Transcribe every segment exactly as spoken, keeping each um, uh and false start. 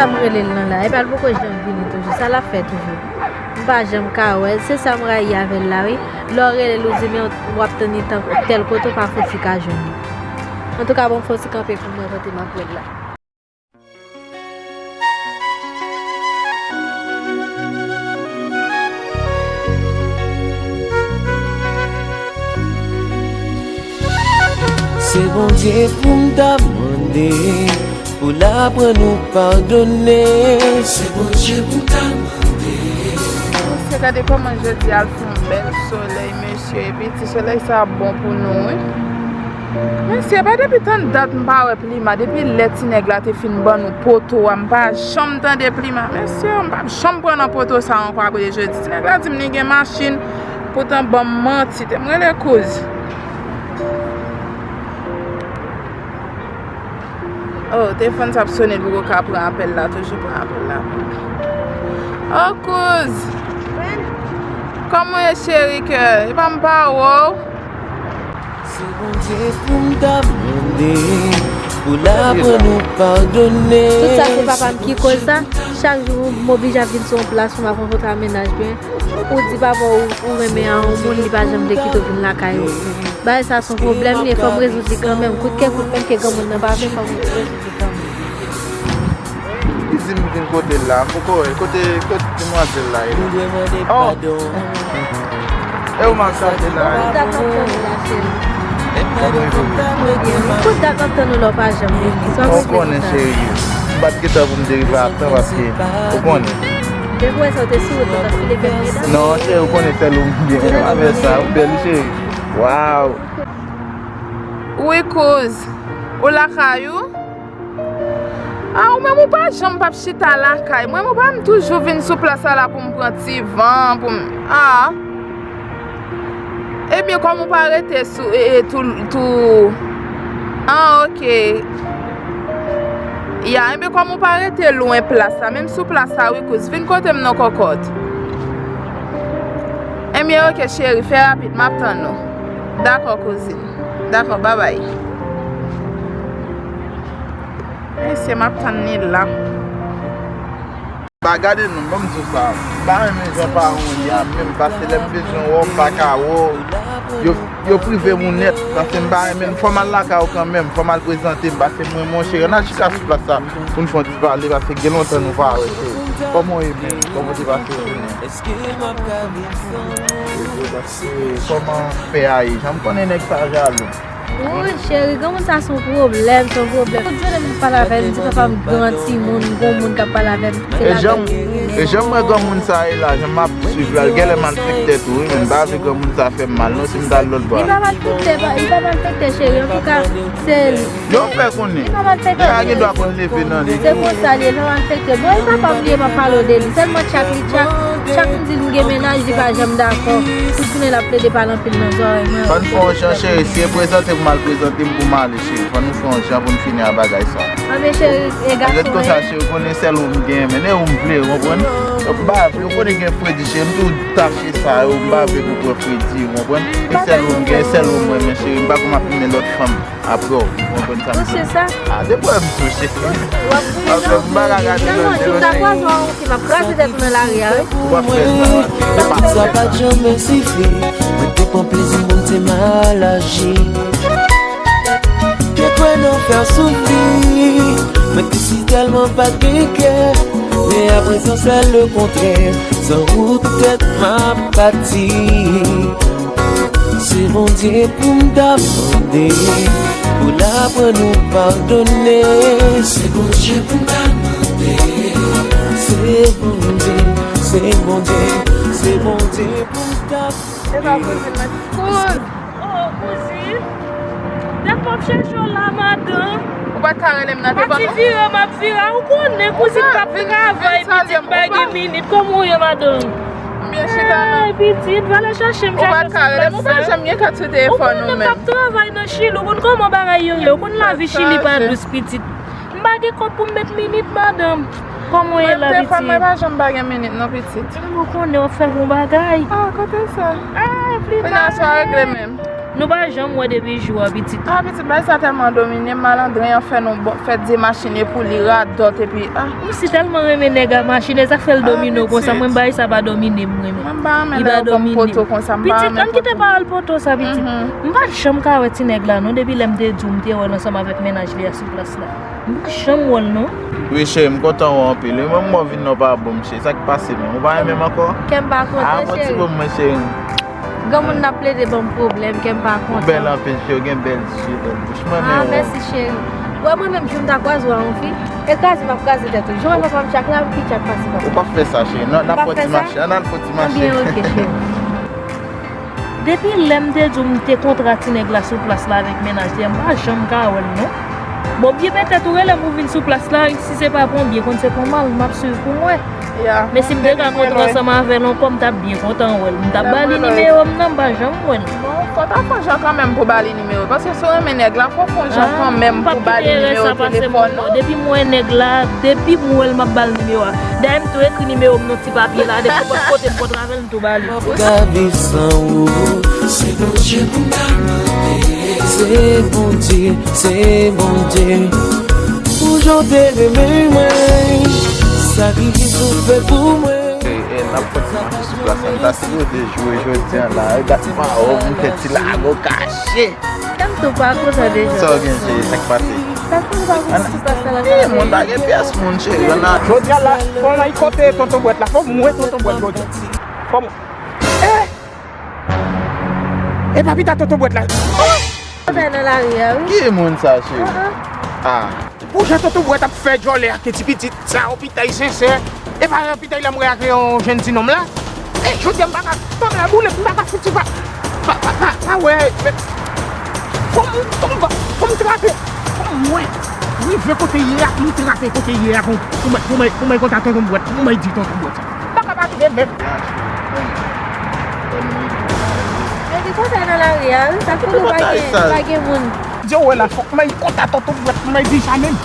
Sa m rele l nan la, epi l poko janm vini toujou. Sa l ap fè toujou? M pa janm ka wè l. Se sa m rayi avè l la, wi. Lè w rele l, ou di, men w ap tann li tan, tèl kote, ou pa fouti ka jwenn li. Antouka, bon, m fouti kanpe pou m wè kote m ap wè l la. Se Bondye pou m ta mande, pou l aprann nou padone. Se Bondye pou m ta mande. Mesye, gade kòman jodi a l fè yon bèl solèy, mesye. Epi ti solèy sa ap bon pou nou, wi. Mesye, pa depi tann dat m pa wè Plima, depi lè ti nèg la te fin ban nou poto a, m pa janm tande Plima. Mesye, m p ap janm pran nan poto sa ankò apre jodi. Ti nèg la di m li gen machin, poutan ban m manti. Te m rele kouz. Oh, telefòn sa ap sonnen, l poko ka pran apèl la, toujou pran apèl la. Oh, kouz! Kòman w ye, cheri kè? Epa m pa wè w. Se Bondye pou m ta mande, pou l aprann nou padone. Tout sa se papa m ki koz sa. Chak jou m oblije ap vin sou yon plas pou m ap rankontre ak mennaj mwen. Ou di papa w ou renmen a yon moun, li pa janm vle kite w vin lakay ou. Bagay sa se yon pwoblèm li ye, fò m rezoud li kanmenm. Kout ke kout, menm ke granmoun nan pa vle, fò m rezoud li kanmenm. Li di m vin kote l la, m poko wè l. Kote, kote demwazèl la ye la? Oh! E ou m ap chache la? Kout dat m ap tann ou la, cheri. Kout dat m ap tann ou la, ou pa janm vini. Ou konnen, cheri, m pa t gentan pou m te rive a tan paske ou konnen. Depi w wè sa, ou te sou wout ou t ap file kèk medam. Non, cheri, ou konnen sèl ou m gen. Ou pa fè sa, ou bèl, cheri. Waw! Wi, kouz. Ou lakay ou? A, ou menm ou pa janm p ap chita lakay mwen. Mwen pa m toujou vin sou plas sa la pou m pran ti van, pou m, a. Ebyen, kòm ou pa rete sou, e, e, tou, tou, a, oke. Ya, ebyen, kòm ou pa rete lwen plas sa, menm sou plas sa, wi, kouz, vin kote m non, kòkòt. Ebyen, oke, cheri, fè rapid, m ap tann ou. Dakò, kouzin. Dakò, babay. Mesye, m ap tann li la. Ba gade non, ban m di w sa. M pa renmen jan paran w ye a menm, paske lè m bezwen wè w, m pa ka wè w. Yo, yo prive m ou nèt, paske m pa renmen n. Fò m al lakay ou kanmenm, fò m al prezante m, paske m renmen w, cheri. Ann al chita sou plas sa pou n fè yon ti pale, paske gen lontan nou pa wè, cheri. Kòman w ye menm? Kòman w te pase jounen? Kòman pè a ye? Jan m konnen nèg sa jalou. Woy, cheri, granmoun sa se yon pwoblèm, se yon pwoblèm. Tout jounen m pale avè l, m di papa m gran timoun, m gon moun k ap pale avè m, se la bèl. E jan m wè granmoun sa ye la, jan m ap swiv la, l genlè malfektè tou, wi, men m pa vle granmoun sa fè m mal, non, si m t al lòt bò a. Li pa malfektè, li pa malfektè, cheri, antouka, se. Yo fè konnen. Li pa gen dwa konn leve nan li. Se konsa li ye, li pa malfektè. Bon, e papa m li ye, m ap pale w de li. Sèlman tchak li tchak. Chak m di l m gen mennaj, li pa janm dakò. Tout jounen l ap plede pale anpil nan zòrèy mwen. Fò n fè yon jan, cheri. Si e prezante pou m al prezante m pou m ale, cheri. Fò nou fè yon jan pou n fini ak bagay sa. Anben, cheri, e gason. Lè konsa, cheri, ou konnen sèl ou m gen, men e ou m vle, ou konprann? M pa vle, ou konnen gen fredi, cheri. M tou tache sa yo, m pa vle pou pran fredi, ou konprann? E sèl ou m gen, e sèl ou m renmen, cheri. M pa konn ap renmen lòt fanm. Apre w, ou konprann sa m di w? Ou se sa? A, depi w wè m touche. Apre m pa ka gade nan je w, cheri. M ap kraze tèt ou nan lari a, wi. W ap fè sa, w ap fè sa. Sa pa t janm sifri, mwen te pran plezi, m te mal aji. Te kwè nan fè w soufri, men te si tèlman pa t gen kè. Men aprezan, sè lekontrè, san ou poutèt m ap pati. Se Bondye pou m ta mande, pou l aprann nou padone. Se Bondye pou m ta mande. Se Bondye, se Bondye, se Bondye pou m ta mande. Epa kouzin mwen. Kouz! Oh, kouzin! Dat m ap chèche w la, madanm. Ou pa t ka rele m nan telefòn non? Pati vire m ap vire a, ou konnen kouzin p ap travay, pitit, m pa gen minit. Kòman w ye, madanm? M byen chita non. Ay, pitit, va al chache m, chache w sou plas sa. Ou pa t ka rele m, ou pa janm gen kat sou telefòn ou menm. Ou konnen m ap travay nan Chili, ou konn kòman bagay yo ye, ou konn lavi Chili pa dous, pitit. M pa gen kòb pou m met minit, madanm. Kòman w ye la, pitit? Mwen, telefòn mwen pa janm pa gen minit non, pitit. Ou konnen w ap fè bon bagay. Ah, kote sa? Ah, Plima. Plima, sa regle menm. Nou pa janm wè depi jou a, pitit. Ah, pitit, bagay sa tèlman domine m, malandren an fè nou fè de machine pou li radòt, epi, ah. Ou si tèlman renmen nèg a machine, sa fè l domine w konsa. Mwen, bagay sa pa domine m, renmen. Mwen, m pa renmen lè yo ban m poto konsa, m pa renmen poto. Pitit, ann kite pawòl poto sa, pitit. M pa janm ka wè ti nèg la, non, depi lè m te di w m te wè l ansanm avèk mennaj li a sou plas la. M pa janm wè l, non. Wi, cheri, m kontan wè w anpil. Wi, mwen, m wè w vin nan pa bon, cheri. Sa k pase, menm? Ou pa renmen m ankò? Kè m pa kontan, cheri. Ah, bon, ti bon, mwen, cheri. Granmoun nan ap plede ban m pwoblèm, kè m pa kontan. Ou bèl anpil, fi, ou gen bèl zye, bèl bouch. Mwen menm. Ah, mèsi, cheri. Wè, mwen menm, jou m ta kwaze w a yon fi, e kraze m ap kraze tèt ou. Jan w wè papa m tchak la, m pi tchak pase papa. Ou p ap fè sa, cheri. Ann al fè ti mache, ann al fè ti mache. Ebyen, oke, cheri. Depi lè m te di w m te kontra ti nèg la sou plas la avèk mennaj li a, m pa janm ka wè l, non. Bon, byen petèt ou rele m ou vin sou plas la, si se pa pou yon byen, konn se pou yon mal, m ap swiv pou m wè. Men si m te ka kontre ansanm avè l ankò, m t ap byen kontan wè l. M t ap ba li nimewo m nan, m pa janm wè l. Bon, fò w ta fè yon jan kanmenm pou w ba li nimewo l, paske si w renmen nèg la, fò w fè yon jan kanmenm pou w ba li nimewo telefòn ou. Depi m wè nèg la, depi m wè l, m ap ba l nimewo a. Dayè, m tou ekri nimewo m nan ti papye la, depi nenpòt kote m kontre avè l, m tou ba li. Ka viv san ou. Se Bondye pou m ta mande. Se Bondye, se Bondye. Pou jan w te renmen mwen, sakrifis ou fè pou mwen. E, e, n ap fè ti mache sou plas la. M ta sipoze jwe jodi a la. Regat mawon, m fè ti lago kache. Kè m tou pa kontan deja. Sa w gen, cheri? Sa k pase? Sa k pase sou plas la? Eh, moun pa gen pyès moun, cheri. Jodi a la, fò m al kote tonton bwèt la. Fò m wè tonton bwèt jodi. Fò m, eh! E pa pita tonton bwèt la. Oh! Nan lari a, wi. Ki moun sa, cheri? Ah, ah. Pou jan tonton bwèt ap fè djòlè ak ti pitit sa, yon pitay sensè. E pa yon pitay la m wè ak yon jèn ti nonm la. E jodi a m pa ka, pa ka boule, m pa ka fouti pa, pa, pa, pa, pa wè. Fò m, fò m, fò m trape, fò m wè. Rive kote ye a, m trape kote ye a pou, pou mwen, pou mwen, pou mwen konta tonton bwèt, pou mwen di tonton bwèt sa. M pa ka pa rive menm. Men li kontan nan lari a, wi. Sa k fè nou pa gen, pa gen moun. Di w wè la, fòk mwen konta tonton bwèt, mwen di sa menm.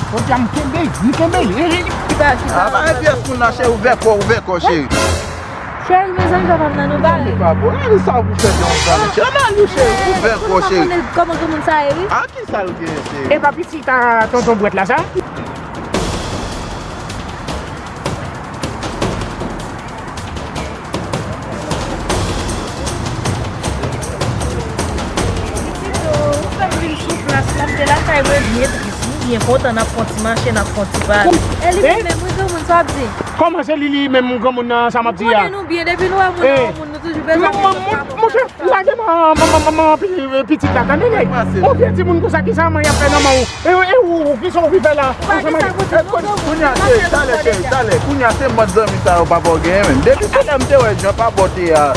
Jodi a m kenbe, m kenbe. Ki pa, ki pa. Ah, pa gen pyès moun nan, cheri, ouvè kò, ouvè kò, cheri. Cheri, mezanmi, papa m nan nou pale. Pa bon, e sa pou fè yon zanmi. Cheri, nan li, cheri, ouvè kò, cheri. Kòman granmoun sa ye, wi? Ah, ki sa l gen, cheri? E pa pitit a tonton bwèt la, sa? Pitit, ou fè m vin sou plas la, m te lakay mwen byen tris, m byen kontan, n ap fè yon ti mache, n ap fè yon ti pale. E li menm, wi, granmoun, sa w ap di? Kòman se li, li menm, granmoun nan, sa m ap di a? M konnen nou byen, depi nou wè moun nan, yon moun, nou toujou bezwen moun. Monchè, lage m, pitit la, tande, nèg. Yon vye timoun konsa, ki sa manman y ap fè nan men w? E, e ou, ou, kisa w vin fè la? Ou pa gen sa pou di non, granmoun. Kounye a, cheri, talè, cheri, talè. Kounye a, se mòd zanmi sa yo papa w genyen menm. Depi se lè m te wè jan papa w te a.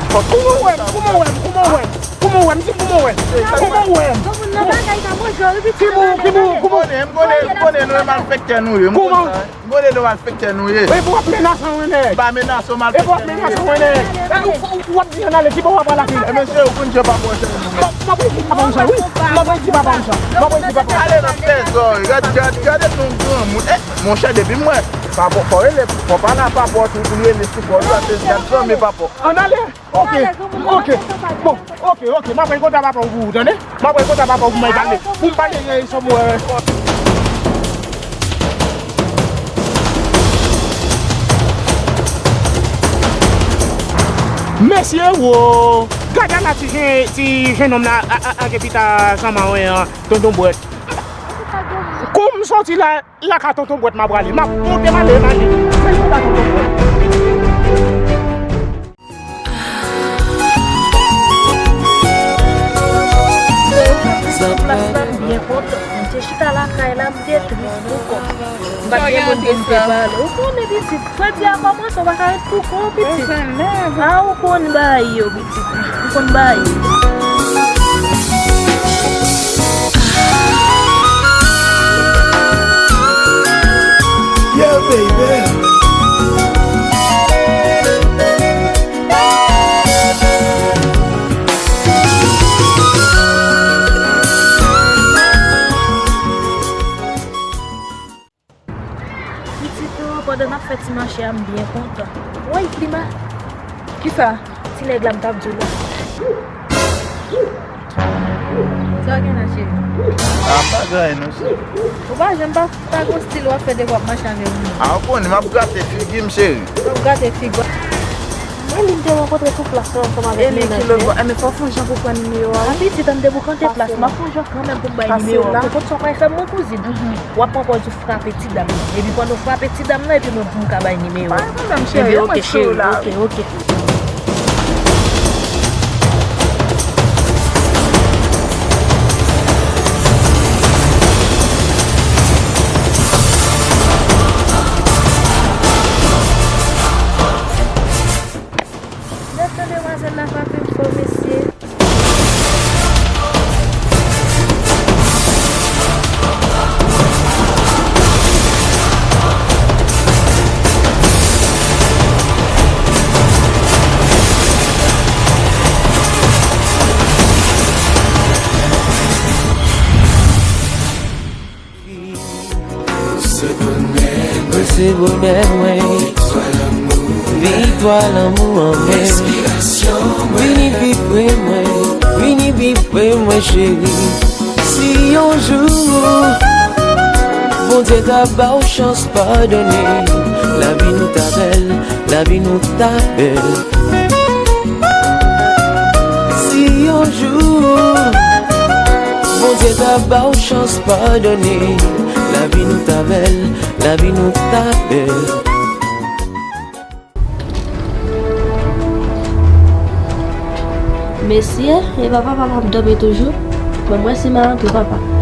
Kòman w wè m? Kòman w wè m? Kòman w wè m? Kòman w wè m? Di kòman w wè m? Kòman w wè m? Granmoun nan bagay sa, manje w, wi, pitit. Ki moun, ki moun, ki moun? M konnen, m konnen, m konnen nou e malfektè nou ye. M konn sa. M konnen nou malfektè nou ye. Epi w ap menase w, nèg. M pa menase w, malfektè nou ye. Epi w ap menase w, nèg. E, ou, ou, w ap di ann ale, ki bò w ap pral la? E, mesye, ou konn jan papa w cheri nou ye. M ap, m ap di papa m sa, wi. M ap di papa m sa. M ap di papa m sa. Ale nan fè zò, gad, gad, gade nou granmoun. E, monchè, depi m wè papa w, fò rele, fò pale a papa w tou, pou l rele sou kò l, paske gad zanmi papa w. Ann ale. Ok, ok. Bon, ok, ok. M ap pran kontak papa w pou ou, tande? M ap pran kontak papa w pou m al pale. Pou m pale, eh, sou mwen. Mesye, wo! Gade la ti jen, ti jennonm la, a, a, a, ke pita sanmawen an, tonton bwèt. Kou m soti la, Lakay tonton bwèt m a prale. M ap monte m ale, m ale. Men konba tonton bwèt. Sou plas la, m byen kontan. M te chita lakay la, m te tris pou kò m. M pa t gen moun pou m te pale. Ou konnen pitit, fredi a kòmanse, w pa ka ret pou kò w, pitit. A, ou konn bagay yo, pitit. Ou konn bagay yo. Yeah, baby. Pitit, pandan n ap fè ti mache a, m byen kontan. Woy, Klima! Kisa? Ti nèg la m t ap di w la. Sa w gen la, cheri? A, pa gen anyen non, cheri. Ou pa janm pa, pa gon stil w ap fè depi w ap mache avè yon moun. A, ou konnen, m ap grate figi m, cheri. W ap grate figi w. Eli m te rankontre sou plas la ansanm avèk mennaj li. Eli ki lòt bò. Enben, fò w fè yon jan pou pran nimewo a, wi. A, pitit, an m te boukante plas, m ap fè yon jan kanmenm pou m bay nimewo a. Ou konn sa w pral fè m, wi, kouzin? W ap pran pòz ou frape ti dam nan. Epi pandan w frape ti dam nan, epi mwen pou m ka bay nimewo a. Pa gen pwoblèm, cheri, mwen sou la, wi. Enben, oke, cheri, oke, oke. Gad jan demwazèl la frape m fò, mesye. Mwen se bonè mwen. Viktwa lanmou an mwen. Vini pi pre mwen. Vini pi pre mwen, cheri. Si yon jou Bondye ta ba w chans padone, lavi nou ta bèl, lavi nou ta bèl. Si yon jou Bondye ta ba w chans padone, lavi nou ta bèl, lavi nou ta bèl. Mesye, e papa, papa ap dòmi toujou? Bon, mwen si m a antre, papa.